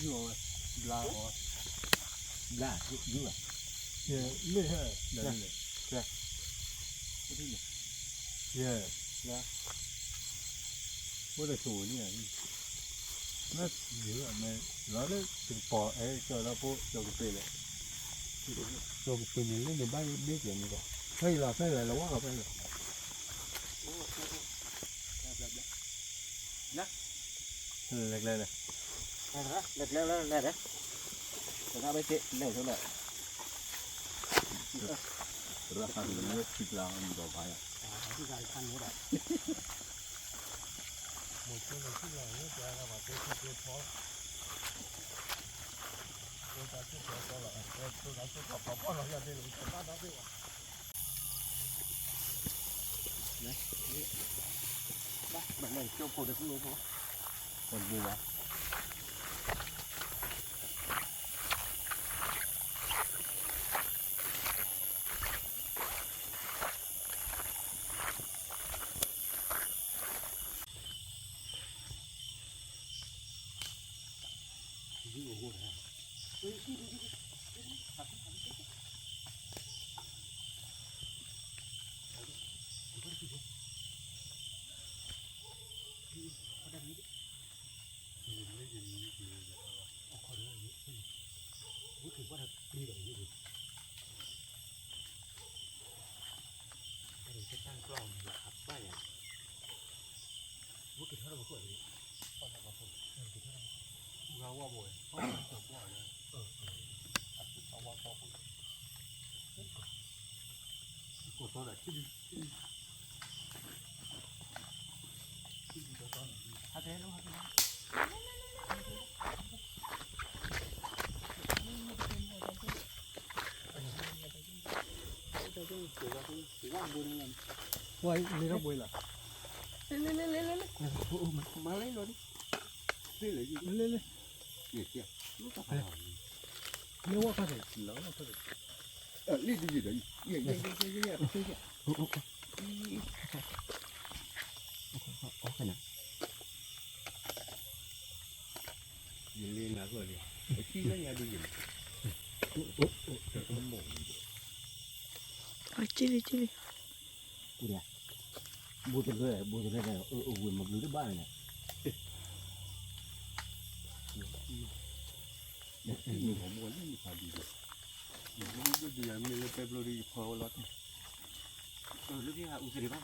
ယူၢ်အီၤဝဲ, ဘျါအီၤ, ဘျါ, ယူၢ်ဘၣ်, ယဲ, လ့ၣ်ဟဲ, လ့ၣ်, ယဲ, လၢ, အိၣ်ဒီးဆိးဝဲန့ၣ်, မ့ၢ်, မ့ၢ်, လီၤလၢ ကပီၤအဲၣ်ကၠီလၢဖိ ကၠီကပ့ၤလဲၣ်, ကၠီကပ့ၤန့ၣ်လၢနဘၣ်ဘ့ၣ်ကဲန့ၣ်ဒီး, ဖဲအံၤလီၤ ဖဲအံၤလီၤ လီၤဝါကီဖဲအံၤလီၤ. လဲၤကျဲလဲၣ်, လဲၤကျဲလဲၣ်, လဲၤဒၣ်, လဲၤဒၣ်, လဲၤဆိလီၤ, ရၢ်ခါန့ၣ်လၢထံကျါအံၤဒီးဘၣ်ယၤ, မိၤဆိလၢထံကျါန့ၣ် တဲဒၣ်ဘၣ် တဲဆိတဲဖီလီၤ, တဲဆိတဲဖီလီၤ, တဲဆိတဲဖီလီၤ ယၤဒ်န့ၣ် တဘၣ်ဒီးသ့ၣ်ဘၣ်. ဘၣ်, ဘၣ်လဲၤကၠိဖိတစုဖိ, ပှၤဘိးဘၣ်. ဝဲလ့ထီၣ်ဘှံးလီၤ, လ့လ့လ့လ့လ့, မၤလၢလီၤ, လ့လ့, လ့ဝဲခါန့ၣ်, လ့ဒ်ယံၤဒီး, ယဲယဲယဲယဲယဲ, ယလ့နၤဂီၢ်လံ, ပထံၣ်လၢညါဒ်ယံၤန့ၣ်, အကံလံကံလံ, ဘူးတလၢ, ဘူးတလၢ, အဝဲမၤဘျုးတဘၣ်န့ၣ်, မ့ၢ်လၢတဲပျီဒီးယဖီဝဲလီၤ, လၢဖဲအူစရ့ဘၣ်,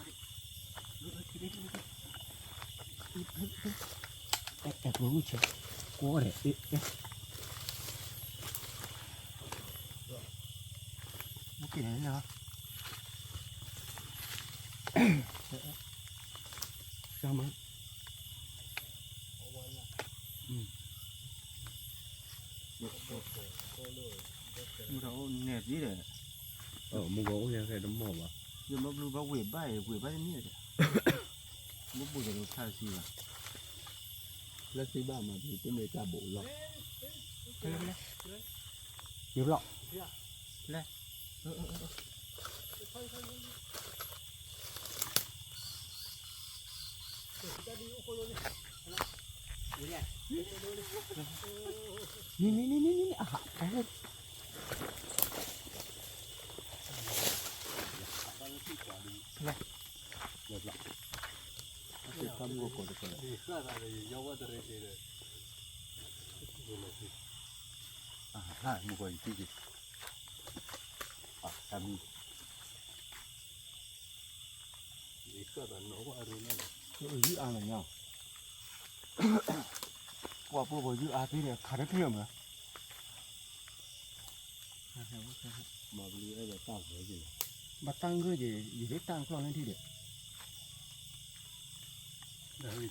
အဲ အဲ ပူၤဆဲး, ကွီးဒီး, အဲ အဲ မ့ၢ်က့ၤန့ၣ်လီၤ, ကမၤ, မုၢ်ထီၣ်အိၣ်နဲၣ်သံဒီး, မုၢ်ဂီၤအိၣ်ညါခဲတမီၢ်ဘၣ်, ယမ့ၢ်ဘျုးဘၣ်ဝ့ၢ်ဘၣ်အံၤ ဝ့ၢ်ဘၣ်တမ့ၢ်ဒီး, မ့ၢ်ဘူးဒီးဖးစံဘၣ်, လၢစံဘၣ်မၤဘျုးတမ့ၢ်တၢ်ဘိးလီၤ, ယူၤလီၤ, လဲၤ, အၢ အၢ အၢ အၢ အၢ အၢ အၢ အၢ အၢ အၢ အၢ အၢ နံၤနံၤနံၤနံၤနံၤ အဟး ယုၢ်အါလီၤညါ, ပှၤဖိဖိယုၢ်အါသ့ဒီး ခးတထံၣ်အမး, ဘၣ်တၢ်ဂၢၢ်က့ၤ ယဒ်တၢ်ကျီၢ်န့ၣ်ထံၣ်ဒီး မ့ၢ်မ့ၢ်ဖီၣ်လၢ ပှၤဟံၣ်လီၤ ပှၤဟံၣ်လီၤ ပှၤဟံၣ်လီၤ ပှၤဖီၣ်မူကီၢ်စံးစံးစဲးစဲးဒိၣ်ဒိၣ်, ပှၤ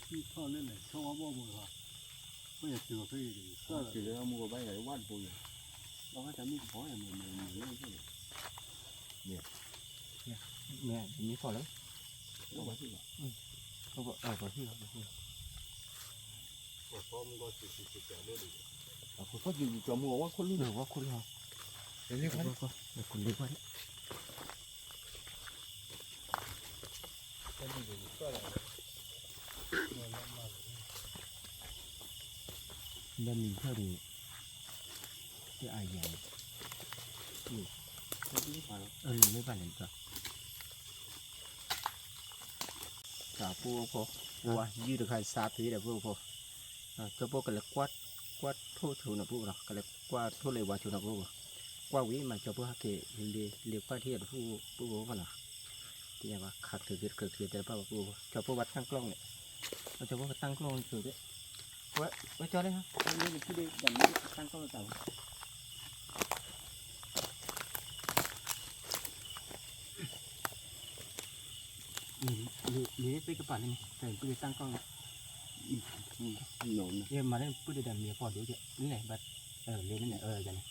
ဖီၣ်စံးစံးကၠီမူအဝဲခိၣ်လုၢ်ဒီးဝဲခိၣ်လုၢ်ဟီ, လၢလၢပှၤကွၢ် လၢကလၢပှၤန့ၣ် လၢမံၤဖျၢၣ်ဒီး တအါယၤန့ၣ် အၢ လၢမ့ၢ်ဘၣ်လဲၣ်န့ၣ် တၢ်ဖိအဖိ ဝါယုၢ်တခါစးသ့ဒီးဖိအဖိ, ကၠီဖိကလဲၤကွၢ် ကွၢ်ထိၣ်ဆိနီၤဖိနီၤ ကလဲၤကွၢ်ထိၣ်လၢဝါဆိနီၤဖိ, ကွၢ်ဝံၤမးကၠီဖိဟဲက့ၤ လ့ကွၢ်ထံၣ်ဒီးဖိဖိဖိနီၤ, တယၤဘၣ်ခးချ့ချ့တချ့ချ့တဲတဘၣ်ဘၣ်ဖိဖိ ကၠီဖိဘၣ်တၢ်ကျီၢ်န့ၣ်, ကၠီဖိကတၢ်ကျီၢ်ဆိသ့, ဝဲကၠီလၢ တၢ်ကျီၢ်တၢ် မ့ၢ်သ့ကပၤလၢန့ၣ် တၢ်ပုၢ်တၢ်ကီၢ်လီၤ, ယမၤလၢပုၢ်တဒၣ်မံၤဖီဒိၣ်ကဲ လၢန့ၣ် ဘၣ် လၢန့ၣ် ယန့ၣ် ဘၣ်လ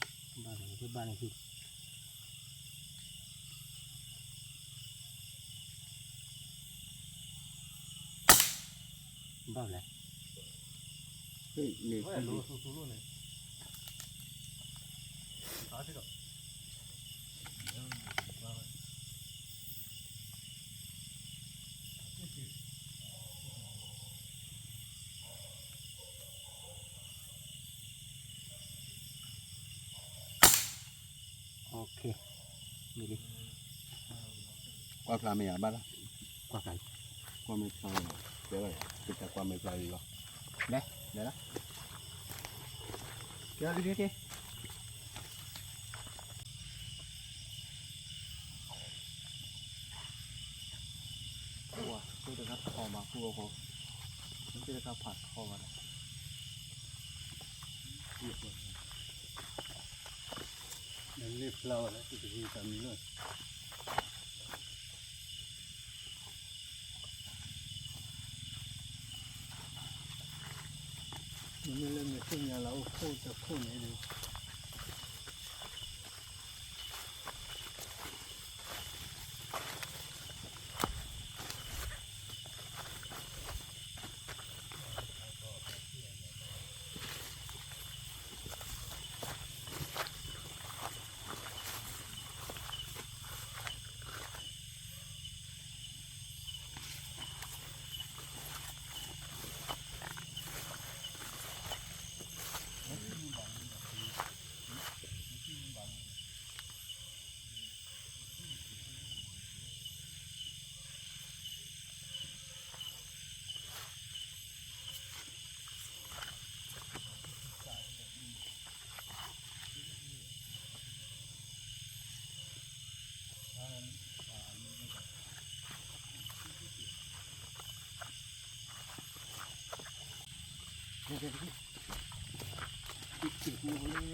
ီၤ ဘၣ်လီၤ ဘၣ်လီၤ ဘၣ်လဲၣ် ဝဲလိၤသူသူလိၤန့ၣ် ခါထံၣ်ဒီး OK မ့ၢ်လံ ကွၢ်ဖျါမ့ၢ်ယၤဘၣ်လီၤ ကွၢ်ဖျါ ကွၢ်မ့ၢ်ဖျါလီၤ တဲဘၣ်ယၤ ကစၢ်ကွၢ်မ့ၢ်ဖျါလီၤ လဲၤ လဲၤလီၤ ကဲလံကဲ ပှၤ သုတခါထီၣ်မး ပှၤဖိ သုတခါဖးထီၣ်ဘၣ်ဒီး လၢလ့ၣ်ဖျါဝဲလၢ သုတဂ့ၤတၢ်မံၤလီၤ မ့မ့ၢ်လၢမ့ၢ်သ့ၣ်ညါလၢအိၣ်ခိၣ်တခိၣ်န့ၣ်ဒီး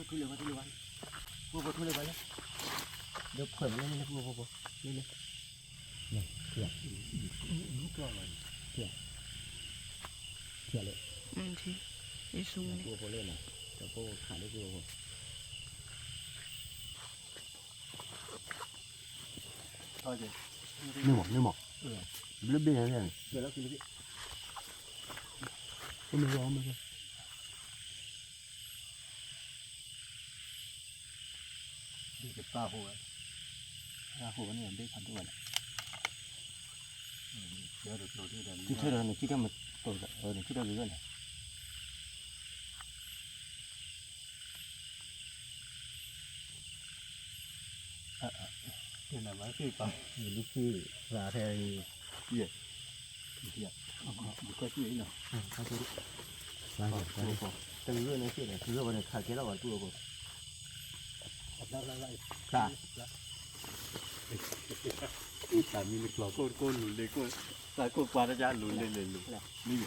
ထူလၢၤဘၣ် ထူလၢၤဘၣ် လၢ လၢ လၢ လၢ လၢ လၢ လၢ လၢ လၢ လၢ လၢ လၢ လၢ လၢ လၢ လၢ လ� လၢ လၢ န့ၣ်မး န့ၣ်မး, ဘျၢဘ့ၣ်န့ၣ်, မ့ၢ်မ့ၢ်, ဘ့ၣ်ကပၢ်ဟိဝဲ, ဟိဝဲန့ၣ် ဘ့ၣ်ဖးဒိၣ်ဝဲန့ၣ်, နထံၣ်ဒီးနထံၣ်ကဲမး, နထံၣ်ဒီးဂ့ၤဂ့ၤန့ၣ် တၢ်လၢဖံးသးထဲအံၤ, တၢ်မံၤနကျိၤကိၢ်ကိၢ်လူၤလ့ကိၢ်, သးကိၢ်ပှၤတၢ်လူၤလ့လ့လူၤ, မ့ၢ် ခး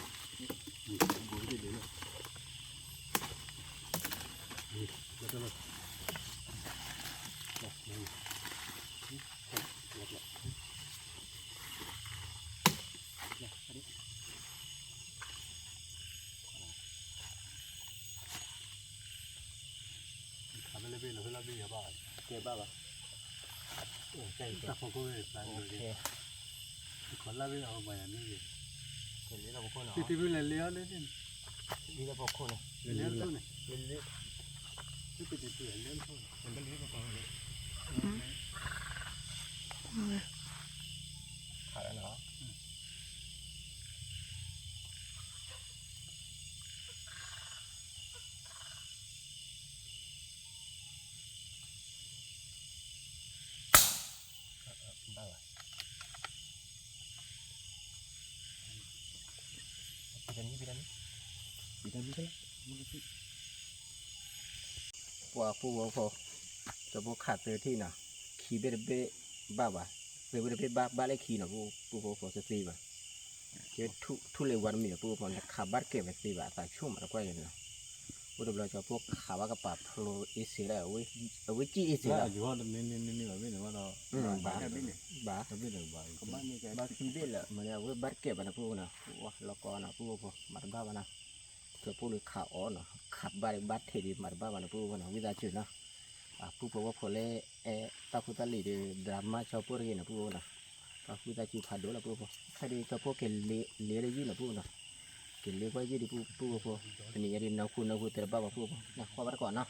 ဘၣ်လၢဘ့ၣ်လီၤ, လၢဘ့ၣ်ယၤဘၣ်, ကဲဘၣ်ဘၣ်, တၢ်ဖီခိၣ်ဝဲ, တဘ့ၣ်လဲၤလ့အီၤန့ၣ်, လ့လၢဖီခိၣ်န့ၣ်, လ့လၢဖီခိၣ်န့ၣ်, ခးလီၤနီၤ. ပှၤပူဖိ, ကၠီဖိခးသၢထံၣ်နီၤ, ခံဘ့ၣ်တဘ့ၣ်ဘၣ်ဘၣ်, သၢဘ့ၣ်တဘ့ၣ်ဘၣ်, ဘၣ်လၢခံနီၤ, ပူဖိဖိတသ့ဘၣ်. ကဲထူၣ်လၢဝါတမံၤဒီး ပူဖိန့ၣ် ခးဘၣ်တကဲးဝဲသ့ဘၣ်, အသးဆူၣ်မးတကွၢ်ယဲန့ၣ်နီၤ. အိၣ်တဘျီ ကၠီဖိခးဘၣ်ကပာ်ဖျိအ့စ့လၢ, အဝဲကံၣ်အ့စ့လီၤ, ဘၣ်, ဘၣ်ခံဘ့ၣ်လၢာ်မးန့ၣ် အဝဲဘၣ်တကဲးဘၣ်န့ၣ် ပူဖိနီၤ, လီၤကီနီၤ ပူဖိ မၤတဘၣ်ဘၣ်နီၤ. ကၠီဖိလၢခးအီၤနီၤ, ခးဘၣ်ဒီးဘၣ်ထဲးဒီးမၤတဘၣ်ဘၣ်န့ၣ် ပူဖိနီၤ, ဝံသးစူၤနီၤ. ပူဖိဝဲဖိလၢ အဲၣ်တၢ်ဖိတၢ်လံၤဒီး ဒြၤမါကၠီဖိတဂ့ၤန့ၣ် ပူဖိနီၤ. ပှၤဝံသးစူၤဖးဒိၣ်လီၤ ပူဖိ, ခဲဒုးကၠီဖိကလဲၤလၢယုၢ်နီၤ ပူဖိနီၤ, ကလဲၤကွၢ်ယုၢ်ဒီး ပူဖိဖိ, တနံၤညါဒီး နီၢ်ခိနီၢ်ခိသ့တဘၣ်ဘၣ် ပူဖိ, နကွၢ်ဘၣ်တကိးနီၤ.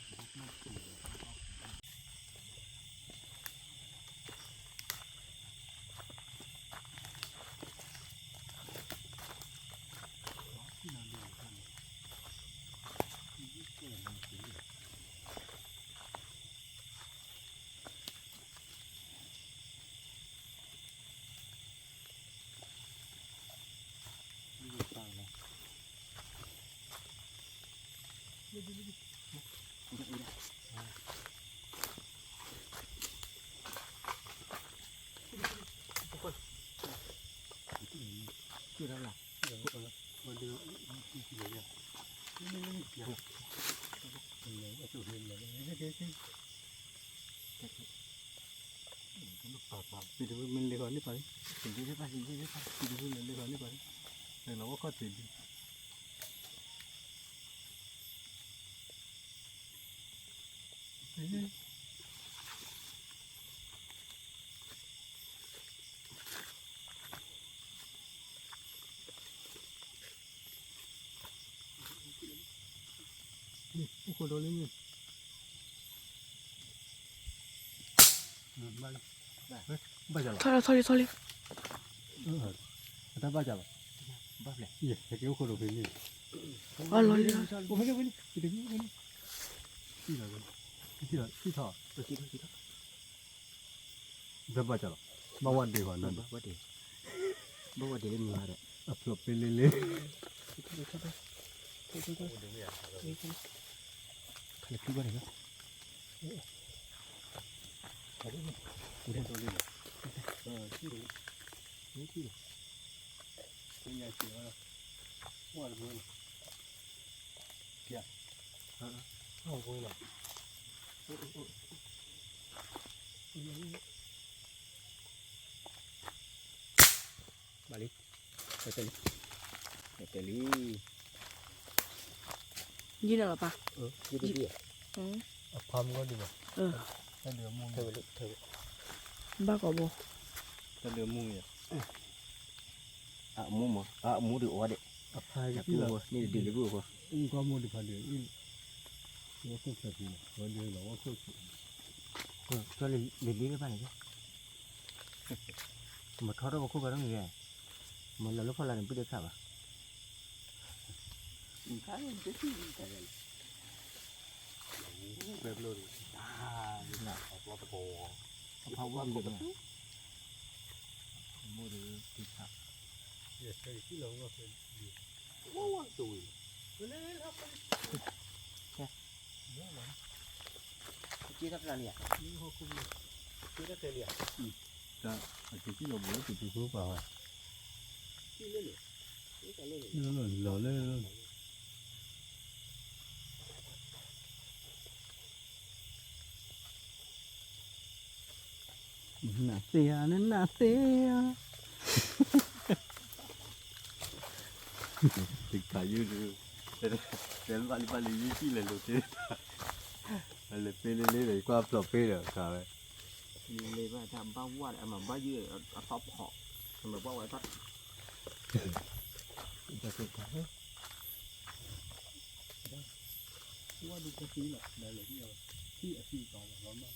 မ့ၢ်လ့ၢ်ဃီန့ၣ်ပၤ, မ့ၢ်လ့ၢ်ဃီန့ၣ်ပၤ, လၢလီၤဝဲခီၣ်တ့ၢ်ဒံး. အိၣ်ခိးဒီးလံန့ၣ်, ဘၣ်လံ, ထီၣ်လံ ထီၣ်လံ, အတၢ်ဘၣ်ကလီၤ, ဘၣ်ဖျဲး, ယကအိၣ်ခိးဒီးဖဲန့ၣ်, အိၣ်လီၤလံ, အိၣ်ဖဲန့ၣ်, အိၣ်ဖဲန့ၣ်, ထီၣ်, ထီၣ်, ထီၣ်, ဘၣ်ကလီၤ, ဘၣ်ဝဲဒ့ၣ်ဃီနီၤ, ဘၣ်ဝဲဒ့ၣ်, ဘၣ်ဝဲဒ့ၣ်လၢမုၢ်ဂၤဒီး အဖျိးပ့လ့လ့, ခါလၢခံဘၣ်န့ၣ်လီၤ, ဘၣ်လံ, တဲလံ, တဲလံ, ယံၤနၤလီၤပၢ်, ယံၤ, အဖးမုၢ်ဂီၢ်ဒံးဘၣ်, အ ဘၣ်ကီးဘိ, အမူမး, အမူဒုးအီၣ်ဒဲး, အမူဒုးဖးဒဲး, လံလံဘၣ်န့ၣ်, မထီၣ်ထီၣ်ပခိၣ်ဘၣ်နီတမံၤ, မၤလီၤလၢဖီလာ်န့ၣ် ဘုဒၣ်ခးဘၣ်, အဖီဝဲဒၣ်, မူဒုး, က့တၢ်ဖျါလံဧါ, က့တၢ်ဖျါလံဧါ, လီၤလၢ နသ့ဧါ, နနသ့ဧါ, တခါယုၢ်ဒုး, တဲဘၣ်လံဘၣ်လံ ယုၢ်စံၣ်လဲၤလိၤသ့, လဲၤသ့လ့လ့ဒီး ယကွၢ်ဖျိးဖ့ဒီး ခါဝဲ, လ့ဘၣ်တၢ်ဘၣ်ဝဲဒီး အမၤဘၣ်ယုၢ်အသီဖီ, အမၤဘၣ်ဝဲတၢ် ဒီပုၢ်ဝဲၢ်ဖိ, ခါန့ၣ်ယုၢ်တဒုဒီး ပုၢ်ဝဲၢ်ဖိ, ပှၤပှၤတဘၣ်ဘၣ်နီၤ, ကၠီၤဖိက့ၤလၢဟံၣ်လီၤ ပုၢ်ဝဲၣ်ဖိ, က့ၤလၢ ကၠီၤဖိလူၢ်ခံဟံၣ်နီၤ ပုၢ်ဝဲၢ်နီၤ, အခိးကွၢ်လၢကမ့ၢ်ဆ့လီၤ ယုၢ်ဒုးကမၤဝဲကဲတဲတဘၣ်ဘၣ်ပှၢ်, တကိးလွံၢ်ဂၤ ယုၢ်ဒုးဖးဒိၣ်ဒုးဒုး ဘၣ်ဆံးအံသၣ်မနၢၤနီၤ, အဝဲအံသၣ်မနၢၤ မုၢ်သၣ်မနၢၤဒုး ထံၣ်ဆး ပုၢ်ဝဲၢ်ဖိ, အီၣ်တုၤဝဲနီၤ, ပှၤညီနုၢ်လီၤန့ၣ် ဃိထီၣ်စ့ၢ် တစုၣ်လီၤထံ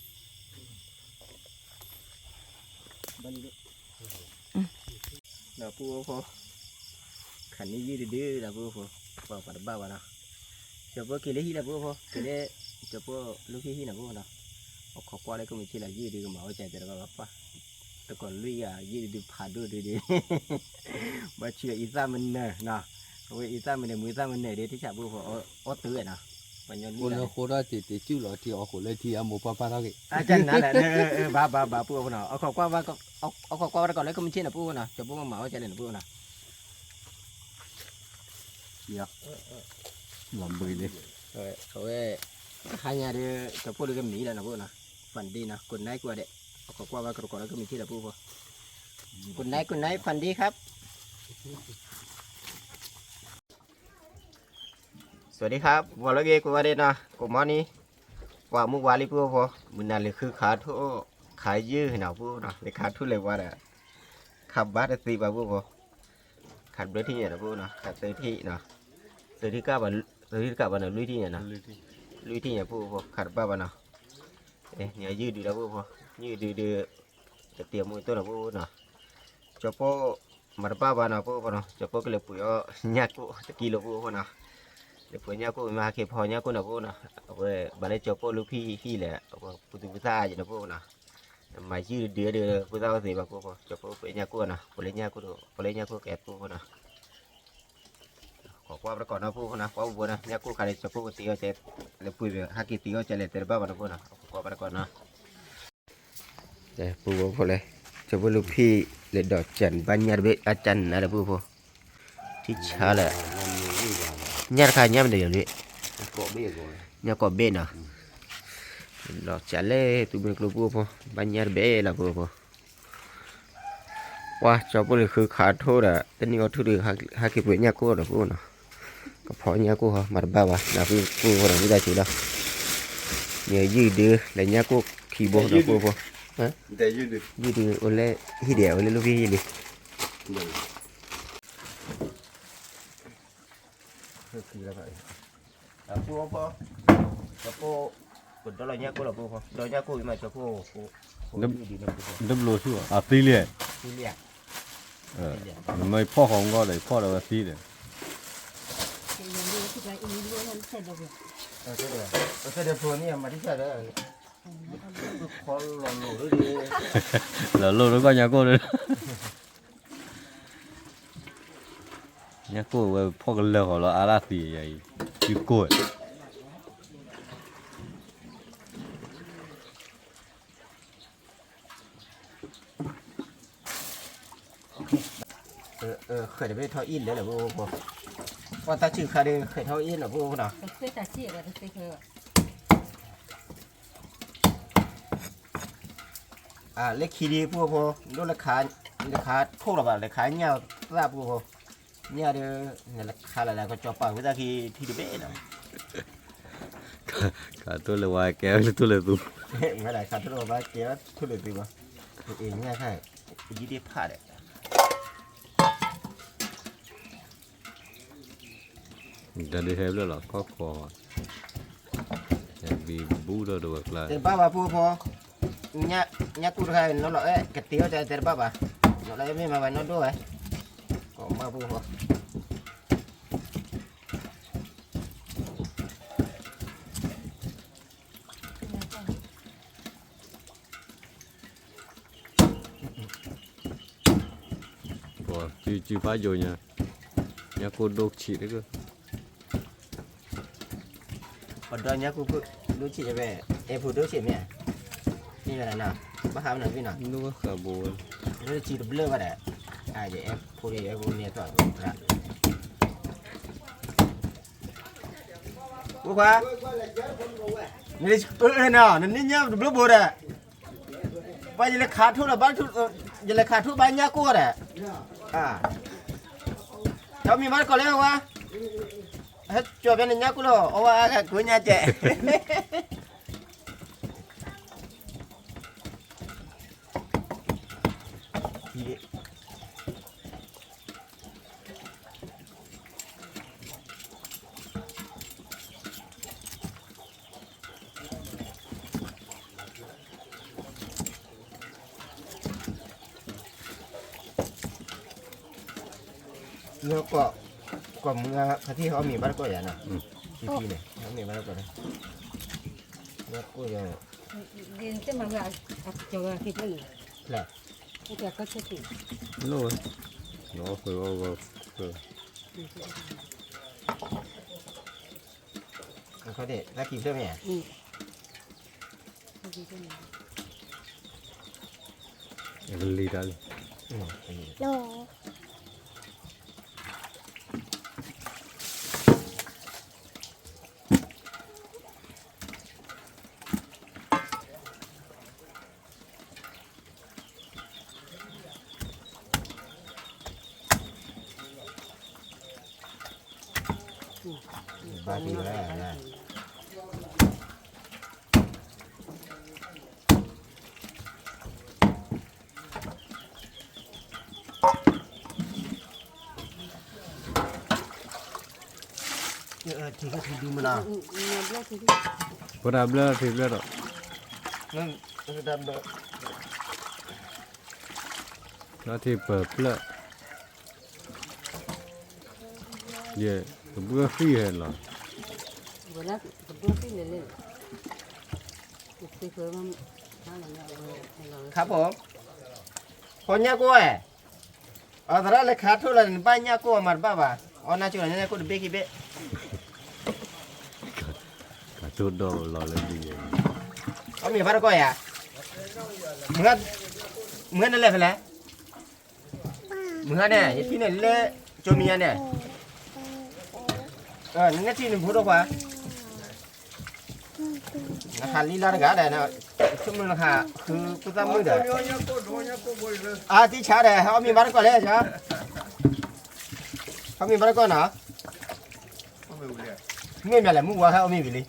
အီၣ်ဃိးလၢထံ အမိၢ်ပၢ်ပၢ်ထီၣ်က့ၤ, အကနၤလဲၣ်, ဘၣ်ဘၣ်ဘၣ် ပုၢ်ဝဲၢ်ဖိနီၤ, အခိးကွၢ်ဘၣ်, အခိးကွၢ်ဘၣ်တကိးလၢကမ့ၢ်ဆ့နီၤ ပုၢ်ဝဲၢ်နီၤ, ကၠီၤဖိမၤဝဲကဲလဲၣ်နီၤ ပုၢ်ဝဲၢ်နီၤ, လီၤဘှံးလံ, အဝဲ, ဟါညါဒီး ကၠီၤဖိဒုးကမ့ၢ်လီၤနီၤ ပုၢ်ဝဲၢ်နီၤ, ဖၣ်ဒ့နီၤ ကိးနၢ်ကွၢ်ဒဲး, အခိးကွၢ်ဘၣ်တကိးလၢကမ့ၢ်ဆ့ဒီး ပုၢ်ဝဲၢ်ဖိ, ကိးနၢ် ကိးနၢ် ဖၣ်ဒ့ ครับ สวัสดีครับ ဝီၤလၢဂ့ၤ ကိးဂၤဒဲးနီၤ ကိးမီၤနံၤ, ပှၤမုၢ်ဝါလံ ပုၢ်ဝဲၢ်ဖိ, မုၢ်နၤလံၤဃုခးထိၣ်, ခးယုၢ်နီၤ ပုၢ်ဝဲၢ်နီၤ, လံၤခးထိၣ်လဲၤဝါဒီး, ခးဘၣ်တသ့ဘၣ် ပုၢ်ဝဲၢ်ဖိ, ခးဘျၢထံၣ်ညါဒီး ပုၢ်ဝဲၢ်နီၤ, ခးသၢထံၣ်နီၤ, သၢထံၣ်ကဘၣ်, သၢထံၣ်တကးဘၣ်နီၤ လွံၢ်ထံၣ်ညါနီၤ, လွံၢ်ထံၣ်ညါ ပုၢ်ဝဲၢ်ဖိ ခးတဘၣ်ဘၣ်နီၤ, န့ၣ်ယုၢ်ဒုးဒီး ပုၢ်ဝဲၢ်ဖိ, ယုၢ်ဒုးဒီး, တတ့ၢ်မူသိၣ်နီၤ ပုၢ်ဝဲၢ်နီၤ, ကၠီၤဖိ မၤတဘၣ်ဘၣ်နီၤ ပုၢ်ဝဲၢ်ဖိနီၤ, ကၠီၤဖိကလဲၤပှ့ၤအီၣ်ညၣ်ကိၣ်တကံလိၤ ပုၢ်ဝဲၢ်ဖိနီၤ, လဲၤပှ့ၤညၣ်ကိၣ်မ့ၢ်ဟဲက့ၤဖီညၣ်ကိၣ်နီၤ ပုၢ်ဝဲၢ်, အဝဲဘၣ်လၢကၠီၤဖိလူၢ်ဖံဟံၣ်လဲၣ် အဝဲပူၤသူၣ်ပူၤသၣ်ယဲနီၤ ပုၢ်ဝဲၢ်နီၤ, မၤယုၢ်ဒုးဒုး ပုၢ်ဝဲၢ်သ့ၣ်ဘၣ် ပုၢ်ဝဲၢ်ဖိ, ကၠီၤဖိပှ့ၤညၣ်ကိၣ်နီၤ, ပှ့ၤလၢညၣ်ကိၣ်ဒီး ပှ့ၤလၢညၣ်ကိၣ်ကဲ ပုၢ်ဝဲၢ်ဖိနီၤ ခိးကွၢ်ပတကိးနီၤ ပုၢ်ဝဲၢ်ဖိနီၤ, ကွၢ်ပူၤပူၤနီၤ ညၣ်ကိၣ်ခါန့ၣ် ကၠီၤဖိကသ့အီၣ်ကဲ, လဲၤပှ့ၤဟဲက့ၤသ့အီၣ်ကဲလဲၣ် တဲတဘၣ်ဘၣ်နီၤ ပုၢ်ဝဲၢ်နီၤ, ခိးကွၢ်ပတကိးနီၤ, ပုၢ်ဝဲၢ်ဖိလဲၣ်, ကၠီၤဖိလူၢ်ဖံးလဲၤဒီးကၠး ဘၣ်ညၣ်တဘ့ၣ် အကၠးနၤဒီး ပုၢ်ဝဲၢ်ဖိ, ထံဆါလၢ, ညၣ်တခါညၣ်မနုၤလဲၣ်, ညၣ်ကိးဘ့ၣ်နီၤ, ဒီးကၠးလဲၣ် သူမ့ၢ်ကျိ ပုၢ်ဝဲၢ်ဖိ, ဘၣ်ညၣ်တဘ့ၣ်လီၤ ပုၢ်ဝဲၢ်ဖိ ပှၤကၠီၤဖိလံၤဃုခးထိၣ်ဒီး တနံၣ်အီၤထူၣ်ဒီး ဟဲက့ၤပှ့ၤညၣ်ကိၣ်ဒီး ပုၢ်ဝဲၢ်နီၤ, ကဖီညၣ်ကိၣ်ဟီ မၤတဘၣ်ဘၣ် ဒီးပုၢ်ဝဲၢ်ဖိဒီး ဝံသးစူၤလီၤ, မ့ၢ်ယုၢ်ဒုး လဲၤညၣ်ကိၣ်ခံဘိဒီး ပုၢ်ဝဲၢ်ဖိ, ယုၢ်ဒုးအိၣ်လၢဟံၣ်ဒံး အိၣ်လၢလူၢ်ဖံဟံၣ်လံ, ပုၢ်ဝဲၢ်ဖိ, ဒီးလီၤညၣ်ကိၣ်လီၤ ပုၢ်ဝဲၢ်ဖိ, ဒဘျိဆူၣ် အသံလံ, နမ့ၢ်ဖီၣ်ဃီၤဂီၢ်ဒီး ဖီၣ်ဒီးဝဲသံဒီး, လီၤလိၣ်လၢကီၢ်ညၣ်ကိၣ်ဒီး ညၣ်ကိၣ်ဝဲဖီၣ်ကလၢာ်ဃီၤလီၤ အါဒၣ်သံယၤအံၤ, ယကိၢ် ဃဲၤတဘ့ၣ်ထီၣ်အ့ၣ်လၢလၢပှၤဖိ, ပှၤတၢ်ဆံၣ်ခါဒီးဃဲၤထီၣ်အ့ၣ်လၢပှၤဖိနီၤ, လၢခံဒံးပှၤဖိ, ဒိၣ်လၢခါ, လၢခါထိၣ်လီၤဘၣ် လၢခါညၣ်သၣ်ပှၤဖိ, ညၣ်ဒီး, နလၢခါလၢလၢကစီၤပၤဝံသးခံထံတဘ့ၣ်လီၤ, ခါထိၣ်လၢဝါကဲလၢထိၣ်လၢသူ မ့ၢ်ဒၣ်ခးထူၣ်လီၤဘၣ်ကဲထူၣ်လၢသုဘၣ်, အ့ၣ်ညၣ်ခါ, ယံဒ့ဖးဒီး တၢ်ဒုးဟဲဖျၢၣ်လီၤ ကီၢ်ကီၢ်, ဟဲဘံဘူထီၣ်တဝဲကျါ, တဘၣ်ဘၣ်ဖိဖိ, ညၣ်ကူၣ်တခါနီၤလီၤအဲၣ် ကတ့အီၣ်တၢ်တဲတဘၣ်ဘၣ်, နီၤလီၤအဲၣ်မ့ၢ်မၤဘၣ်နီၢ်ဒိၣ်ဝဲ, ကိးမၢ်ဖိဖိ ပှၤစုစုဖးယိာ်ညါ, ညၣ်ကိၢ်ဒိၣ်ဆံးတက့ၢ်, ပဒီညၣ်ကိၢ်ဒိၣ်ဆံးဝဲ, အဲၣ်ဖိဒိၣ်ဆံးမ့ၢ်ဧါ, မ့ၢ်ဝဲဒၣ်နီၤ, ဘၣ်ဟးမနုၤဝံၤနီၤ, နဘၣ်ဃးဘိဝဲ, လၢဆံတဘျၢၣ်ဘၣ်ဒီး, ယအဲၣ်ဖိဒီးယအဲၣ်ဖိန့ၣ်သီၣ်သရၣ် ဖိခွါ, န, အၢ, နီၤ, နန့ၢ်ညၣ်တဘျီဘိဒီး, ပှၤယလဲၤခးထူၣ်လီၤ, ယလဲၤခးထူၣ်ဘၣ်ညၣ်ကိၢ်ဒီး, တမံၤမၤတကိးလၢဝဲ, ဟဲကၠီၤဖဲန့ၣ်ညၣ်ကိၢ်လီၤ, အဝဲအါဂၤကိးညါကဲး လၢကီၢ်, ကီၢ်မုၢ်ဂၤ ခါထံၣ်ဟဲအီၣ်မ့ၤဘၣ်တကိးယၤနီၤ, ခံထံၣ်န့ၣ် ဟဲအီၣ်မ့ၤဘၣ်တကိး, ဘၣ်ကိၢ်ယၤ, လၢ, လိၣ်ဝဲ, လီၤအီၣ်ဃုာ်အီၣ်ဂီၤ, အခီဒ့ၣ် တၢ်ခံဖျၢၣ်မ့ၢ်ဧါ လံတၢ်လံ, ဘၣ်သံဝဲဒၣ်, ထံၣ်ကထံၣ်ဒုမနၤ, ဖိတၢ်ဘျၢထံၣ်ဘျၢဒီး, ဒီးထံၣ်ပၢၢ်ဖျၢၣ်, ယ, ကဘုဃံဟဲလီၤ, ခါဖိ, ဖိညၣ်ကိၢ်ဝဲ, အသရၣ်လၢခါထူၣ်လီၤန့ၣ် နဘၣ်ညၣ်ကိၢ်အီၤမၤတဘၣ်ဘၣ်, အီၣ်နၢ်ကၠိလီၤ ညၣ်ကိၢ်တဘ့ၣ်ခံဘ့ၣ် ကတိၤဒီးလီၤလၢဒ်ယဲ, အီၣ်မ့ၤဘၣ်တကိးယၤ, မုၢ်ဂၤနလဲၤဖဲလဲၣ်, မုၢ်ဂၤန့ၣ် ယထံၣ်န့ၣ်လၢ ကၠိမံၤညါန့ၣ်, နထံၣ်န့ၣ်ဖိဒိၣ်ခွါ နဟးလံလါတဂၤဒီး ဆိကမိၣ်နဟးဃုဖိသၣ်မုၣ်ဒီး, အါ တံၢ်ဆါဒီး ဟဲအီၣ်မ့ၤဘၣ်တကိးလဲၣ်, ဟဲအီၣ်မ့ၤဘၣ်တကိးနီၤ, မ့ၢ်မနုၤလဲၣ် မုၢ်ဝါဟဲအီၣ်မ့ၤဝံၤလံ,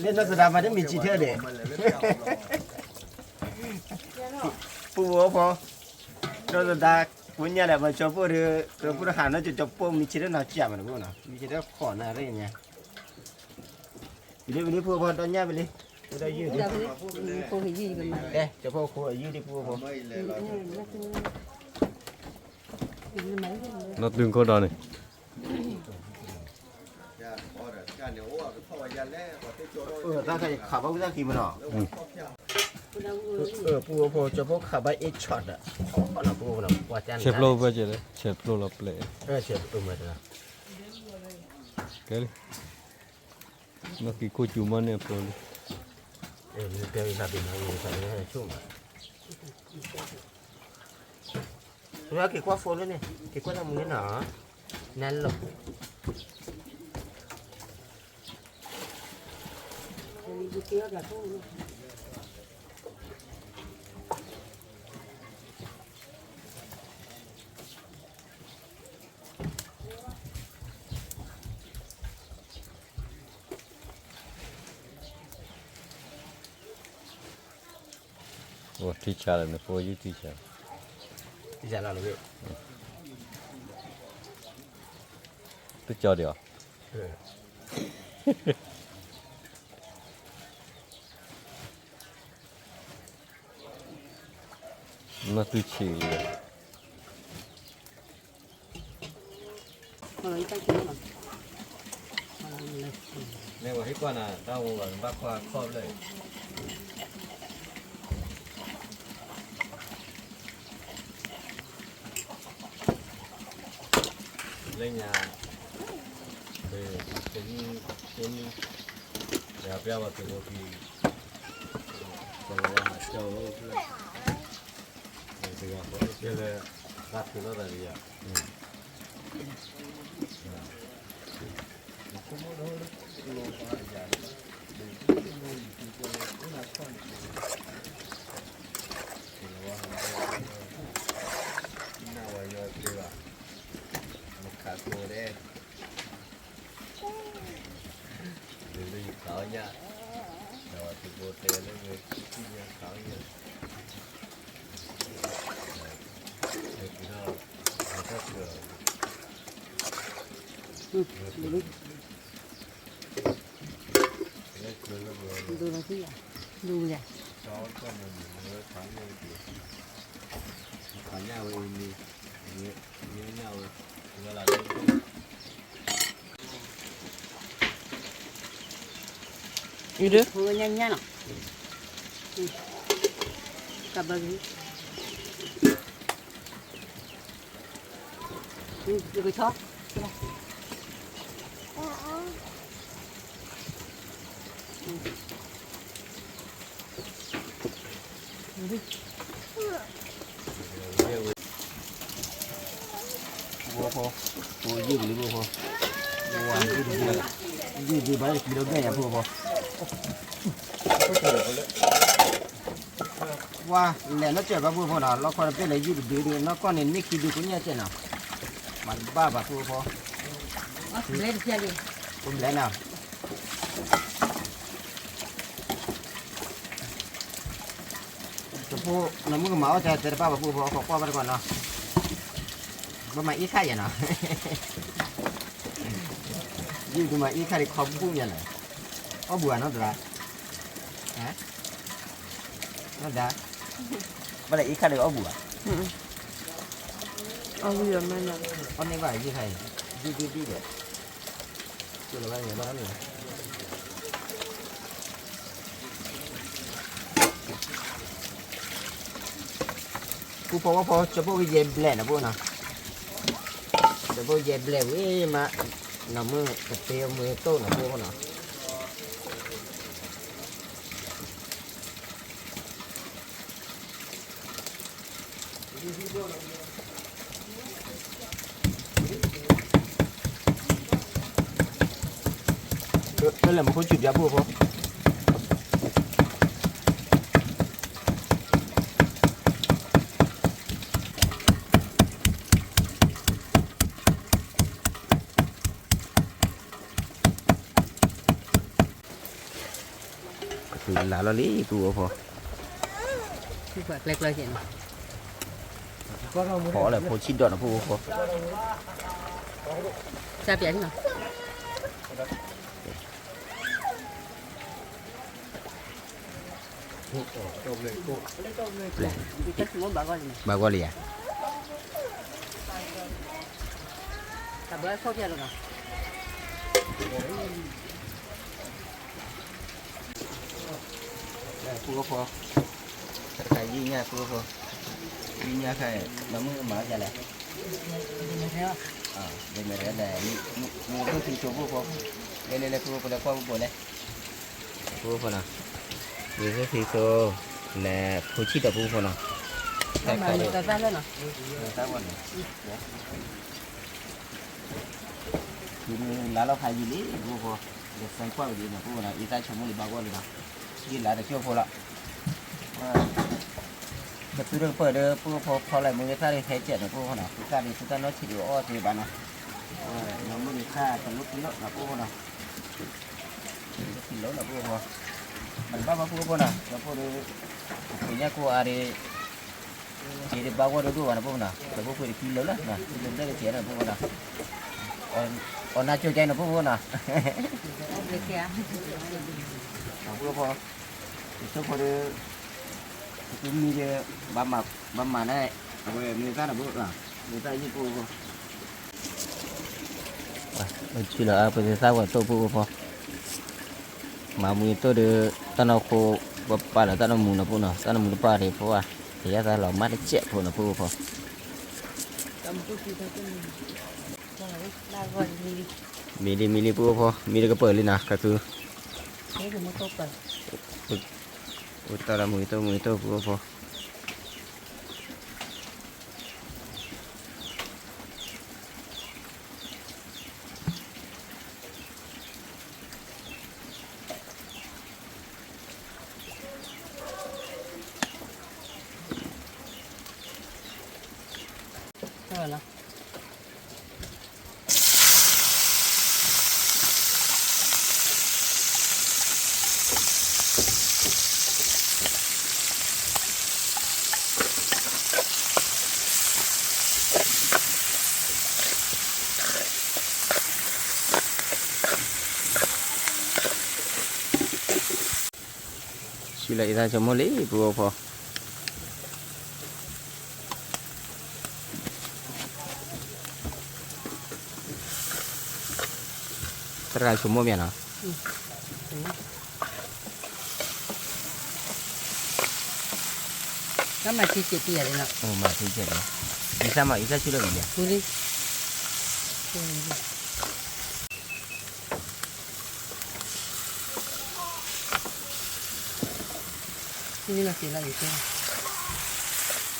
လၢနီၢ်သဒါမၤတမံၤဆံးထဲဒဲး, ပူဖိ, နီၢ်သဒါ, ကိးညါဒီး ပှၤကၠီပိၢ်ဒီး ကဖိတဟးနီၢ်ကၠိကၠီပိၢ် မံၤဆံးထဲနီၤ ကၠးမးတဘိနီၤ မံၤဆံးထဲခီၣ်နၤရ့ၣ်ညါ ဝံၤလံ ဝံၤလံ ဖိဖိ ဒီးညၣ်ဝံၤလံ, ဝဲဒၣ်ယုၢ်ဒံး, ကၠီဖိအဃိ အယုၢ်ဒံး ဖိဖိ, နီၢ်တုၤခိၣ်ဒီးန့ၣ်, တၢ်ခးဘၣ်ဝံသးခံမနီၤ, ပူဖိ ကၠီဖိခးဘၣ်အ့ၣ်ဆီၣ်ဒီး ဆဲးဖျိဘၣ်ကဲလဲၣ် ဆဲးဖျိလီၤပျဲၢ်, ကဲလံ, နီၢ်ကံၤခိၣ်စူၤမီၢ်န့ၣ်အဖျိလံ, က့ၤကွၢ်ဖိလၢန့ၣ် က့ၤကွၢ်တၢ်မူန့ၣ်နီၤ, နလိၤ အိၣ်ထံဆါလၢနဖိယုၢ်ထံဆါ, ထံဆါလီၤနဝ့ၢ်, တကၠီဒံးအီၤ, နီၢ်သုဆံးလံ. မ့ၢ်ဝဲဟ့ၣ်ကွၢ်နၤ တၢ်အိၣ်ဝဲ နဘၣ်ကွၢ်ခီၣ်ဖျၢၣ်အံၤ လၢညါ, တနံၣ်, တနံၣ်, ယပျၢ်ဝဲသုးဖိခံ, ကလီၤဝါဟးကၠီၣ်ဝဲအိၣ်ဖျၢၣ်, တဂၤဃီလၢ, တၢ်ထုးထီၣ်သးတယၤ, လၢယခးအီၣ်ညၣ်, ဒီးသုးဖိတဲလၢဝဲ, ညၣ်ခးအီၣ်ညၣ်, ဒိၣ်လီၤသံ, ဒိၣ်လီၤ, ခးညၣ်ဝဲအံၤန့ၣ်, ညၣ်ဝဲ, ဝဲလၢ အံၤဒုး, ညၣ်ညၣ်နီၤ, ကဘၢဂ့ၤ, ယကဆီ ဖိ, ဖိ, ယုၢ်ဒုး, ယုၢ်ဒုးဘၣ်ယကံလီၤဘျဲၣ်ယၤဖိဖိ, ဝါ, လဲၤနီၢ်စၢၤဘၣ်ဖိဖိနီၤ, လီၢ်ခီတဘ့ၣ်လၢယုၢ်တဒုဒု, နီၢ်ကီၢ်န့ၣ် န့ၢ်ခံဒုကိးညါကဲနီၤ, မၤတဘၣ်ဘၣ်ဖိဖိ, ဘျဲၣ်နီၤ. တဖိ, နမုၢ်ကမၤအီၣ်တဲတဲတဘၣ်ဘၣ်ဖိဖိ, အခိးကွၢ်ဘၣ်တကွၢ်နီၤ, ဘၣ်မၤအံၤခါယဲနီၤ, ယုၢ်ဒုးမၤအံၤခါဒံးခီဘူၣ်ယဲနီၤ, အီၣ်ဘူၣ်ဧါနီၢ်သရၣ်, နီၢ်သရၣ်, ဘၣ်လဲၤအံၤခါဒံးအီၣ်ဘူၣ်ဧါ, အီၣ်ဘူၣ်, အီၣ်န့ၢ်ဘၣ်ယုၢ်ခါအံၤ, ဒုၣ်ဒုၣ်ဒုၣ်ဒီး ပူဖိဝဲဖိ ကၠိဖိကယဲၢ်ဘျဲၣ်နီၤဖိနီၤ, ကၠိဖိယဲၢ်ဘျဲၣ်ဝံၤမး, နီၢ်မုၢ်ကတ့မွ့တိၢ်နီၤဖိနီၤ, ပလဲၤမၤခိၣ်ဆူၣ်ပျၢ်ဖိဖိ လါလီၤလံ ပုၢ်ဖိ, ဖီလၢဖိဆံးဒီးနီၤ ပုၢ်ဖိ, ဘၣ်ဂီၢ်လံဧါ. ပုၢ်ဖိ, တခါယံာ်ညါ ပုၢ်ဖိ, ယံာ်ညါခါအံၤ မၤမုၢ်မၤဒ်လဲၣ်, ဒ်လဲၣ်, မ့ၢ်ဒ်လဲၣ်, မ့ၢ်ဒ်သံဆိ ပုၢ်ဖိ, လဲၤလဲၤလဲၤ ပုၢ်ဖိ လဲၤကွၢ်ပုၢ်ဖိလဲၣ်, ပုၢ်ဖိနီၤ, မ့ၢ်ဒ်သံဆိ လဲၤဖိဆံးဒီး ပုၢ်ဖိနီၤ, တၢ်ခါအံၤ တၢ်ဝဲန့ၣ် တုၤလါလီၤခါယံာ်လံ ပုၢ်ဖိ, ဒီးစၢကွၢ်ဝဲဒ်န့ၣ် ပုၢ်ဖိနီၤ, အံသၣ်ဆိကမိၣ်လံဘၣ်ဂီၢ်လံနီၤ, ယံာ်လါတကၠိၢ်ဖိလီၤ, ပသုတကပၢၢ်ဒီး ပုၢ်ဖိဖီလာ်မူဂ့ၤသၣ်ဒ်ဟဲကဲးန့ၣ် ပုၢ်ဖိနီၤ, သုသၣ်ဒ် သုသၣ်နီၢ်ဆံးဒ်အီၣ်သ့ဘၣ်နီၤ, နီၢ်မုၢ်ဂ့ၤသၣ်တလိၣ်ခံလိၣ်နီၤ ပုၢ်ဖိနီၤ, တလိၣ်ခံလိၣ်နီၤ ပုၢ်ဖိ ဘၣ်ဘၣ်ဖိဖိနီၤ, ဖိဖိဒီး ဖိဖိညၣ်ကိၢ်အါဒီး က့ၤတဘၣ်ဂီၢ်ဒိၣ်ဒိၣ်ဘၣ်နီၤ ဖိဖိနီၤ, ဖိဖိတကံလိာ်လၢနီၤ ကံလိာ်ဘျဲၣ်တကဲနီၤ ဖိဖိနီၤ, အီၣ်နၢ်ကၠိကဲနီၤ ဖိဖိနီၤ, ဖိဖိ ယဆိကမိၣ်ဒီး သုမံဒီး ဘၣ်မၤန့ၣ် အဝဲမ့ၢ်သၣ်နီၤ ဖိဖိ, မ့ၢ်သၣ်ယံၣ်ဖိဖိ, ဆံလီၤအါ ပသ့သၣ်ဝဲတိၢ်ဖိဖိ, မၤမူယတိၢ်ဒီး တၢ်နီၢ်ခိ ပပာ်လီၤတၢ်နီၢ်မူနီၤ ဖိနီၤ, တၢ်နီၢ်မူတပာ်ဒီး ဖိဧါ, ကယါသးလီၤမၢ်တစဲးဖိနီၤ ဖိဖိ, မံလံ မံလံ ဖိဖိ, မံတကပၢၢ်လံနီၤ ကသူ, အိၣ်တၢ်လၢမူယတိၢ် မူယတိၢ် ဖိဖိ ဆံလီၤအံၤသးဆိကမိၣ်လံ ပုၢ်ဖိ, တၢ်တဂၤဆိကမိၣ်မ့ၢ်နီၤ, မၤထံကဲးတံၢ်ယၤန့ၣ်နီၤ, မၤထံကဲးန့ၣ်, ယသၣ်မၤ ယသၣ်ဆံလီၤဂ့ၤယၤ, န့ၣ်လီၤက့ၤလီၤအံၤကဲ, တဘၣ်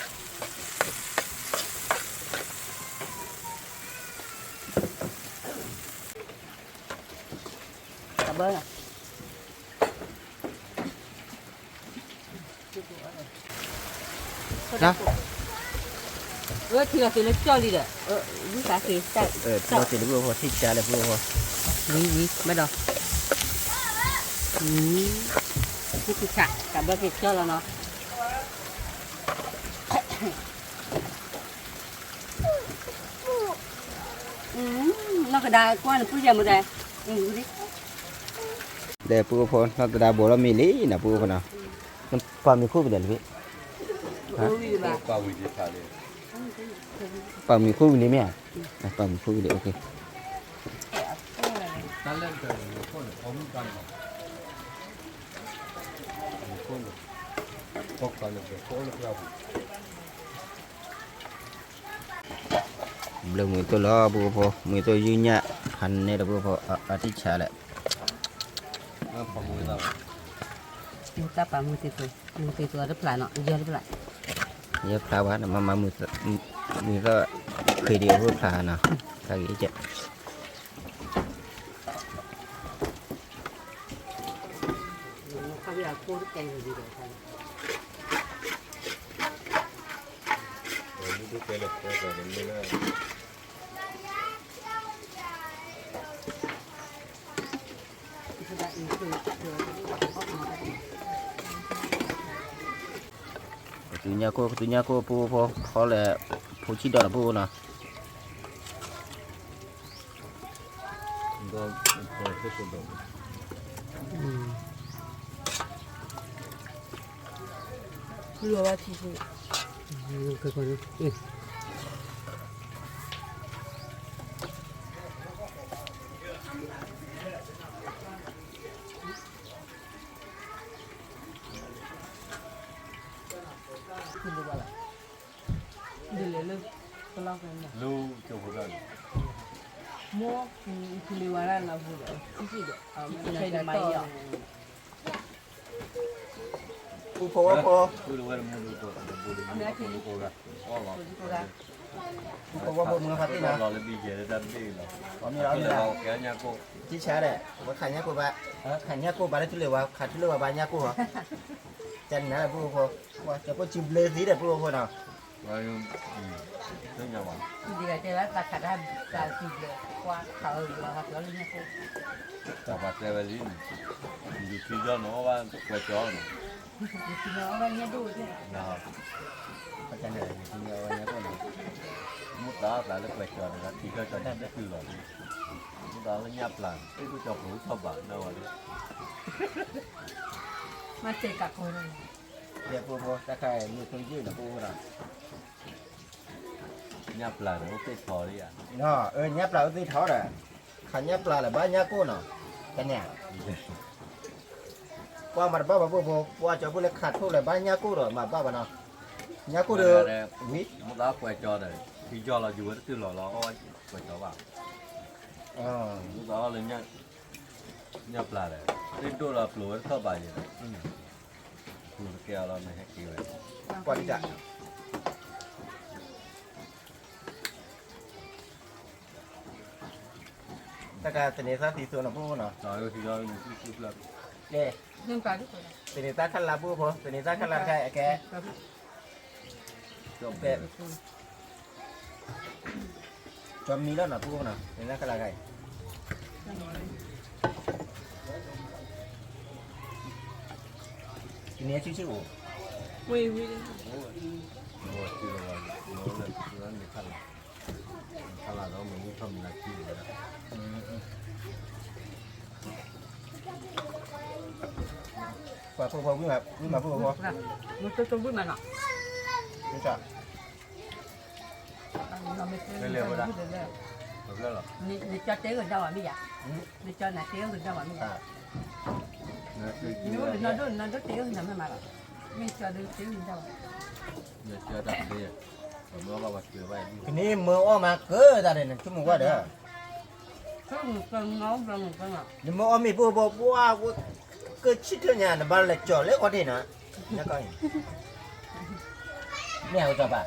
လီၤ, အၢ ထံလီၤက့ၤလၢကၠီၣ်လံဒီး, ဝံသးက့ၤ, ထံလီၤက့ၤလၢပုၢ်ဖိ ထံဆါလၢပုၢ်ဖိ, ဝံၤဝံၤ ဘၣ်ဒီး, ထံဆါ တၢ်ဘၣ်က့ၤကၠီၣ်လီၤနီၤ. နီၢ်ကဒါကွၢ်နပုၢ်ယဲမူဒါ, ဒီးပုၢ်ဖိ နီၢ်ကဒါဘိးလီၤမ့ၤလံနီၤ ပုၢ်ဖိနီၤ, ပာ်မံၤခိၣ်ကလဲာ်လံ, ပာ်မံၤခိၣ်ကလံမ့ၢ်ဧါ, ပာ်မံၤခိၣ်ကလံ OK. ဘျၢမုၢ်တိၢ်လီၤ ပုၢ်ဖိ, မုၢ်တိၢ်ယုၢ်ညၣ် ဖးနဲဒီးပုၢ်ဖိ အထံၣ်ဆါလဲၣ်. မုၢ်တၢ်ပာ်မုၢ်သ့ၣ်ဖိ, မုၢ်သ့ၣ်ဖိတဖျါနီၤ, ယဲတဖျါ, ယဲဖျါဘၣ် နမၤမၤမုၢ်သီၣ်, မုၢ်သီၣ်ဃ့ဒံးအဖိဖျါနီၤ, တၢ်ဂ့ၤကဲး. ကသူညၣ်ကိၢ် ကသူညၣ်ကိၢ် ပုၢ်ဖိ ခီလဲၣ် ဖိဆံးဒီးနီၤ ပုၢ်ဖိနီၤ. ပုၢ်ဖိဝဲၢ်ဖိ, ပုၢ်ဖိဝဲၢ်ဖိ မုၢ်ဖးတ့ၢ်နီၤ, အမ့ၢ်အီၤမ့ၢ်ဒၣ်, ကဆါဒီး ဝဲခးညၣ်ကိၢ်ဘၣ်, ခးညၣ်ကိၢ်ဘၣ်လၢထူလ့ၣ်ဝါ, ခးထူလ့ၣ်ဝါဘၣ်ညၣ်ကိၢ်ဟီ, ကနၤလၢပုၢ်ဖိ, ကၠီၤပိၢ်စုဘျၢသံဒီးပုၢ်ဖိနီၤ, သ့ၣ်ညါဘၣ်, ဒ်ကတဲဝဲသးခးတၢ်သးစံးဘျဲး ကွၢ်ခးဝဲလီၤဟးကျီလၢညါကိၣ်, တၢ်ပှၤတဲဝဲလံ, ယထံကီၢ်န့ၣ်အီၣ်ဘၣ်ကွဲးကၠီနီၤ, ယထံကီၢ်အီၣ်ဘၣ်ညါဒိၣ်, ယထံကီၢ်အီၣ်ဘၣ်ညါဒိၣ်နီၤ, မ့ၢ်သးသးလၢကွဲးကၠီန့ၣ်လၢထံကီၢ်ကၠီတၢ်ဒုးတုၤလီၤလံ, မ့ၢ်သးလၢညၣ်ပျၢ်န့ၣ် သ့ၣ်ဒိၣ်ကၠီပူၤထီၣ်ဘၣ်နီၤဝဲဒၣ်, မ့ၢ်တဲကးကီနီၤ, ယဲဖိဖိတၢ်ခါအံၤမ့ၢ်သိယုၢ်န့ၣ် ဖိဖိဒီး ညၣ်ပျၢ်န့ၣ် အိၣ်သ့ၣ်ထီလံဧါ, အၢ ညၣ်ပျၢ်အိၣ်သ့ၣ်ထီဒီး, ခးညၣ်ပျၢ်လၢဘၣ်ညၣ်ကိၣ်နီၤ, တန့ၣ်, ကွၢ်မၤတဘၣ်ဘၣ်ဘိဖိ ပှၤကၠီဖိလၢခးထိၣ်လၢဘၣ်ညၣ်ကိၣ်ဒီးမၤဘၣ်ဘၣ်နီၤ, ညၣ်ကိၣ်ဒီး, ဝံၤ, မ့ၢ်သးကွဲးကၠီဒီး, ထံကၠီလီၤယူၤဝဲတတုၤလီၤလီၤ အီၣ်ကွဲးကၠီဘၣ်, မ့ၢ်သးအီၣ်လၢ ညၣ်ပျၢ်ဒီး, သ့ၣ်ဒိၣ်လီၤပျိၤဝဲတထီၣ်ဘၣ်ယဲဒီး, ပျိၤတကဲအီၤလီၤ နဟဲက့ၤဝဲ, ကွၢ်ဒ်တၢ်, တၢ်ကသန့ၤသၣ်သံသိနီၤ ဖိဖိနီၤ, သန့ၤသၣ်ခၣ်လါ ဖိဖိ သန့ၤသၣ်ခၣ်လါတခါအကဲ, ကဲ, ကၠီမံၤလီၤနီၤ ဖိဖိနီၤ သန့ၤသၣ်ခၣ်လါတခါအံၤ, သန့ၤဆံဆံအိၣ်, ဝံၤဝံၤ, ပှၤဖိဖိဝံၤမး ဝံၤမးဖိဖိ, မ့ၢ်ကၠီ, နကၠီတဲဂ့ၤဒၣ်ဝဲမ့ၢ်ယါ, နကၠီနၤတဲဂ့ၤဒၣ်ဝဲမ့ၢ်ယါ, နအိၣ်ဒီးနီၢ်ဒိၣ် နီၢ်ဒိၣ်တဲဂ့ၤနၤမ့ၢ်မးလီၤ, မ့ၢ်ကၠီဒုးတဲဂ့ၤဒၣ်ဝဲ, ကန့ၢ်မၢအီၣ်မးကၢတၢ်ဒီး နဆိကမိၣ်ဝဲဒီး နမၢအီၣ်မ့ၢ်ဖိဖိ ပှၤ ကၢဆံၣ်ထၢၣ်ညါ နဘၣ်လဲၤကၠီၤလၢခီၣ်ထံးနီၤ, မ့ၢ်အဝဲတၢ်ဘၣ်,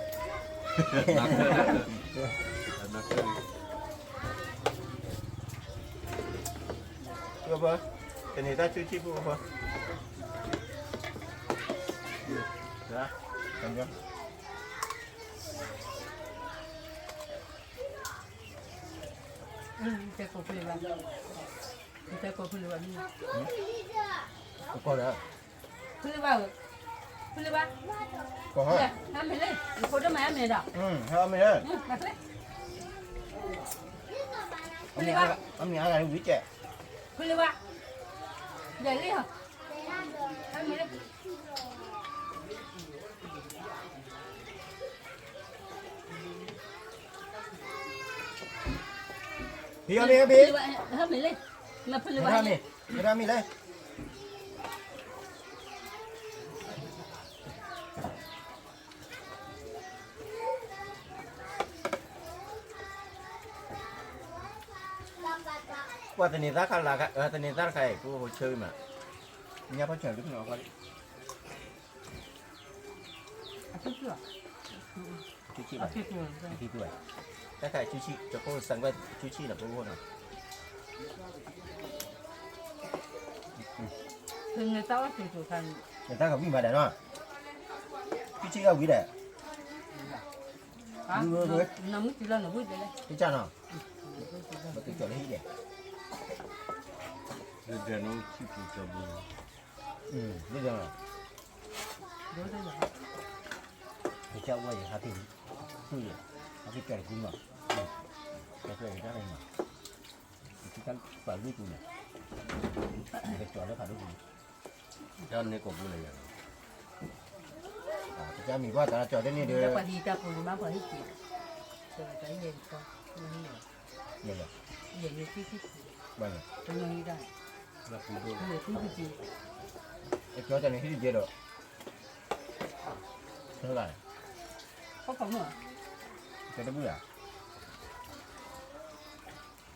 ဖိဖိ, သန့ၤတၢ်ဆူဆံၣ်ဖိဖိ, တဲကိးဖုလၢဘၣ်, တဲကိးဖုလၢဘၣ်, ကီၢ်လၢ, ဖုလၢဘၣ်, ဖုလၢဘၣ်, ကီၢ်ဟဲ, ဟဲမ့ၢ်လၢ, နဖိဒိၣ်မးဟဲမ့ၢ်ဒီး, ဟဲမ့ၢ်လၢ, အမ့ၢ်အါဂၤဝံၤကဲ, ဖုလၢဘၣ်, ယဲလံဟီ, ဟဲမ့ၢ်လၢ ဖံအီၣ်မ့ၤ, ဖံ, ဟဲမ့ၢ်လၢ, မ့ၢ်ဖုလၢဘၣ်, ဟဲမ့ၢ်လၢ, ပှၤသန့ၤသၣ်ခါလၢ်, သန့ၤသၣ်တခါအံၤ ပအိၣ်ဖိဆၢဂ့ၤမး, ညါဖီၣ်ဆၢဒုးဖုနီၤကွၢ်လံ, ဆူဆံၣ်ဘၣ်, ဆူဆံၣ်ဘၣ်, တၢ်ခါဆူဆံၣ် ကၠီခိၣ်စၢ်ကွၢ်ဆူဆံၣ်နီၤ ပအိၣ်ဖိနီၤ, နတၢ်ကဝံၣ်မးဒၣ်နီၤ, ဆူဆံၣ်ကဝံၣ်ဒၣ်, နမုၢ်တလီၤနဝံၣ်ဒၣ်လဲၣ်, တၢ်နီၤ, ပကကၠီၤလၢဟံၣ်ဒဲး, ဒ်ဒဲးနီၤ, ဒ်ဒဲးနီၤ, ကစၢ်ဝဲယဟးက့ၤ, သူၣ်ယဲ, ဟးက့ၤကၠီၤတကူနီၤ, ကဲကဲတၢ်လၢနီၤ, ကစၢ်ပာ်လုၢ်ပူၤန့ၣ်, ကကၠီၤလၢဖးဒိၣ်ပူၤန့ၣ်, တၢ်န့ၣ်ကိးပူၤလဲၣ်ယၤ, ကစၢ်မံၤပှၢ်တၢ်ကၠီၤတန့ၢ်ဒီး, ပှၤဟံၣ်တၢ်ပူၤန့ၣ်မး ပှၤဟံၣ်က့ၤ, ယဲလီၤ, ယဲန့ၣ်, ဘၣ်န့ၣ်, ကၠီၤတန့ၢ်ဟံၣ်တကဲဒီး, လၢ, ကၠီၤတဘူၣ်ဧါ, တၢ်ဖီၣ်ယိာ်ကဒါ, ယမ့ၢ်ကါန့ၣ်, မ့ၢ်ထိၣ်ဝဲ,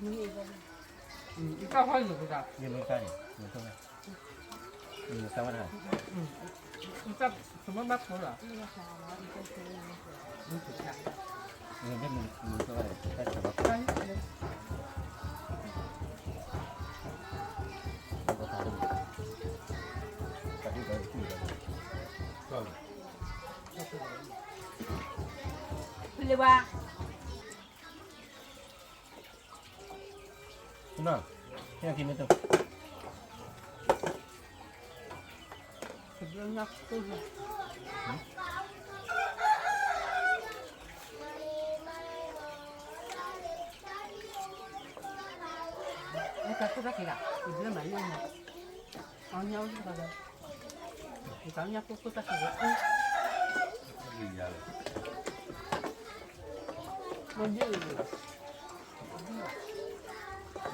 မ့ၢ်ကါဝဲဒၣ်, မ့ၢ်ဘၣ်ဖိလီၤ, မ့ၢ်မ့ၢ်မ့ၢ်ကါဝဲဒၣ်, တၢ်ဆၢဘၣ်ဖိ, တၢ်ဒုးကါဒုးကါ, ကၠီၤလီၤ, လၢဝါ နီၤ, ဟဲက့ၤမ့ၢ်တ ဒ်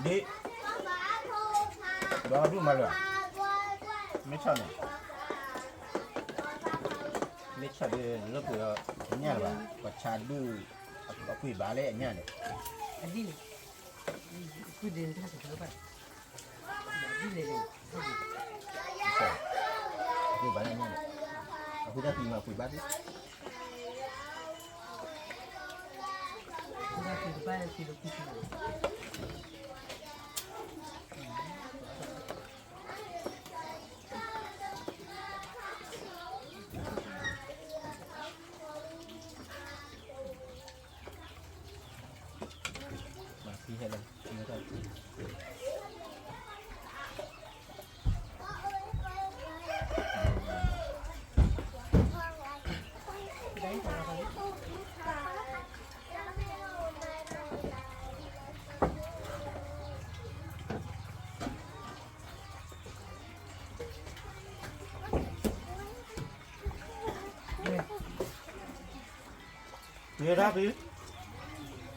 ဒီးဒူၣ်မၤလၢာ်, မ့ၢ်ဆီၣ်န့ၣ်, မ့ၢ်ဆီၣ်ဒီး လၢပှဲၤဒီး အညၣ်လၢၤဘၣ်, ပှၤဆါဒူၣ် အကွံာ်ဘၣ်လၢအညၣ်န့ၣ်, အဒ်န့ၣ်, ကွံာ်ဒ်န့ၣ်တၢ်တဘၣ်, ဒ်န့ၣ်န့ၣ်, အကွံာ်ဘၣ်လၢအညၣ်န့ၣ်, အဃိတၢ်ကွံာ်မၤကွံာ်ဘၣ်သ့ ကဲ, က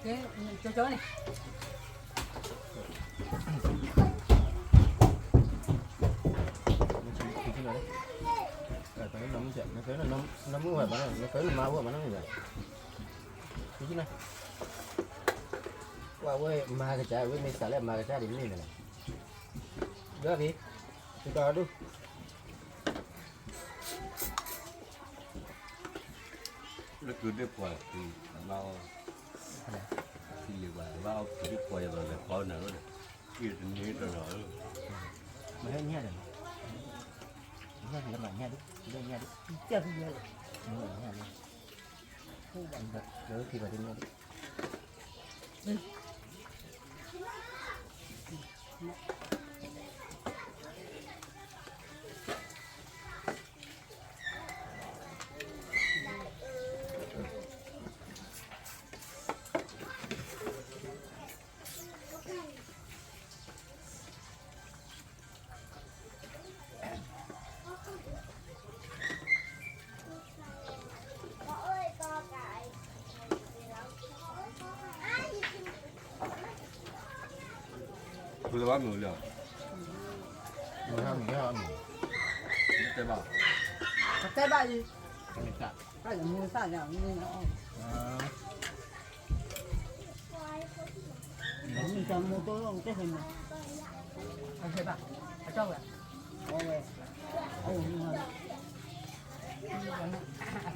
ဲ, ကဲ, ကဲန့ၣ်, နမ့ၢ်ဝဲဘၣ်, နမ့ၢ်မၤဝဲဘၣ်, ကွၢ်ဝဲမၤကစၢ်, ဝဲမ့ၢ်စးလၢမၤကစၢ်ဒ်န့ၣ်န့ၣ်လီၤ, ဒီးဖံ, သုတီဒူၣ် လၢကဒ့ၣ်ပှၤ, ဖံလံၤပှၤ, ဘၣ်အီၣ်ဖံဒ့ၣ်ပှၤယၤဒီးလဲၤဃီနၤလီၤန့ၣ်, ဟံၣ်တန့ၢ်တလီၤ, မဟဲညၣ်ဒီး, ညၣ်လၢမၤညၣ်ဒ်, ဒ်ညၣ်ဒ်, ညၣ်လၢ, လၢခံပှၤတန့ၢ်ဒ် ပလၢဘၣ်မုာ်လၢ, မုာ်ဟါမုာ်ဟါမုာ်, တဲဘၣ်, တဲဘၣ်လံ, တၢ်လၢမုာ်သၣ်ညါ, မုာ်တၢ်မူတိၢ်လီၤတဲဖဲမုာ်, အတဲဘၣ်, အတဲဝဲ, အဝဲ, အ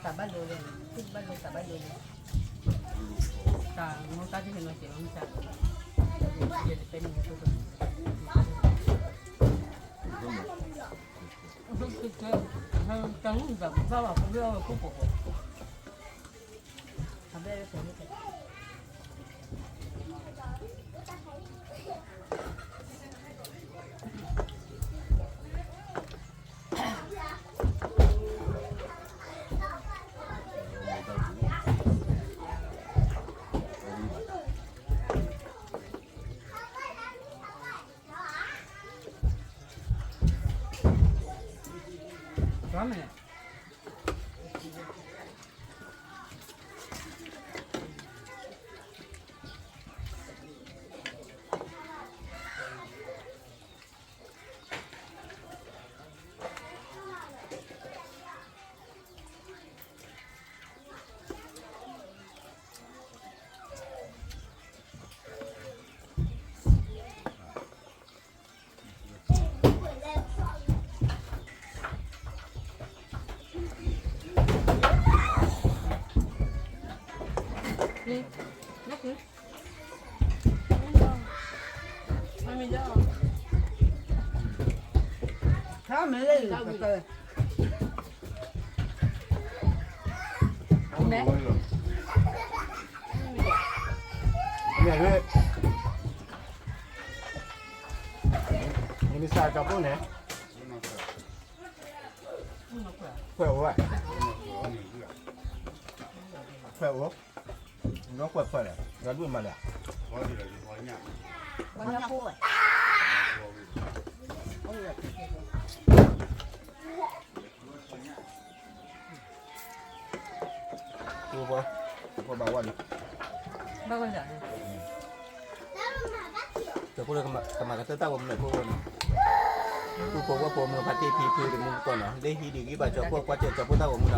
သးဘၣ်လိၤလၢ, သူၣ်ဘၣ်လိၤသးဘၣ်လိၤလၢ, တၢ်မူတၢ်တဟဲနီၤကဲၤလီၤမုၢ်ဆါ, ယတပဲန့ၣ်, တၢ်မုၢ်ဘၣ်ဘၣ်ဘၣ် ပဘၣ်အီၣ်ကိၣ်ကိၣ်ကိၣ် နမ့ၢ်စးကၠီပိၢ်န့ၣ်, ခွဲးအိၣ်ဝဲ, ခွဲးအိၣ်, ဒီးခွဲးခွဲးလဲၣ်, ဒီးဒုးမၤလဲၣ်, ပှၤ, ပှၤဘၣ်ဝဲလံ, ကၠီပိၢ်လၢကမၤကတၢၢ်တၢ်ဂီၤမူလၢဖိအဂီၢ်န့ၣ်, ပုၢ်ဖိဝဲၢ်ဖိမုၢ်ဖါတံၢ်ဖံဖုတမူကီၢ်နီၤ, လၢဟံးဒံးဂံၢ်ဘၣ်ကၠီပိၢ်ကွၢ်စၢၤကၠီပိၢ်တၢ်ဂီၤမူနီၤ,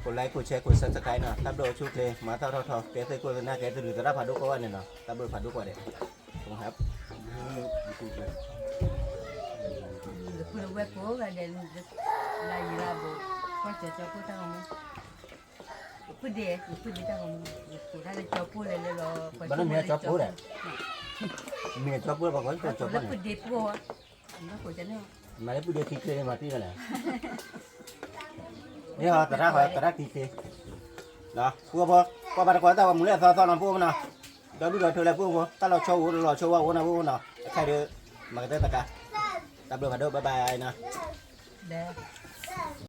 ကိး like ကိး share ကိး subscribe နီၤ, တၢ်ဘျုးအိၣ်ဆူၣ်ချ့ မၤတၢ်ထီၣ်ထီ ကဲသ့ၣ်ကိၣ်သနာ်က့ သရူးသရၣ်ဖးဒိၣ်ကိးဂၤန့ၣ်နီၤ, တၢ်ဘျုးဖးဒိၣ်ကိးဂၤဒဲး, ပုၢ်ဝဲၢ်ကိးဂၤဒဲး, လၢယလၢဘိ, ကွၢ်စၢၤကၠီပိၢ်တၢ်ဂီၤမူ, ပုၢ်ဒ့, ပုၢ်ဒ့တၢ်ဂီၤမူ, ကိးတၢ်လၢကၠီပိၢ်လဲၤလၢလီၤ, ဘၣ်လၢမ့ၢ်ကၠီပိၢ်ဒီး, မ့ၢ်ကၠီပိၢ်ပှၤကိးကၠီပိၢ်န့ၣ်, မ့ၢ်လၢပုၢ်ဒ့ခံကျဲမၤတံၢ်ဝဲလဲၣ်, မ့ၢ်ဟီသရၣ်ဃီသရၣ်ခံကျဲ, ပုၢ်ဖိ, ကွၢ်ဘၣ်တကွၢ်တၢ်ဂီၤမူလၢအသီသီနီၤ ပုၢ်ဖိနီၤ, ဒီဒူၣ်ဒီထၢလၢပုၢ်ဖိ, တၢ်လီၤဆီအိၣ်လီၤဆီဝါအိၣ်နီၤ ပုၢ်ဖိနီၤ, တခါဒီး, မၤကတၢၢ်တကါ, တၢ်ဘျုးဖးဒိၣ် bye bye နီၤ.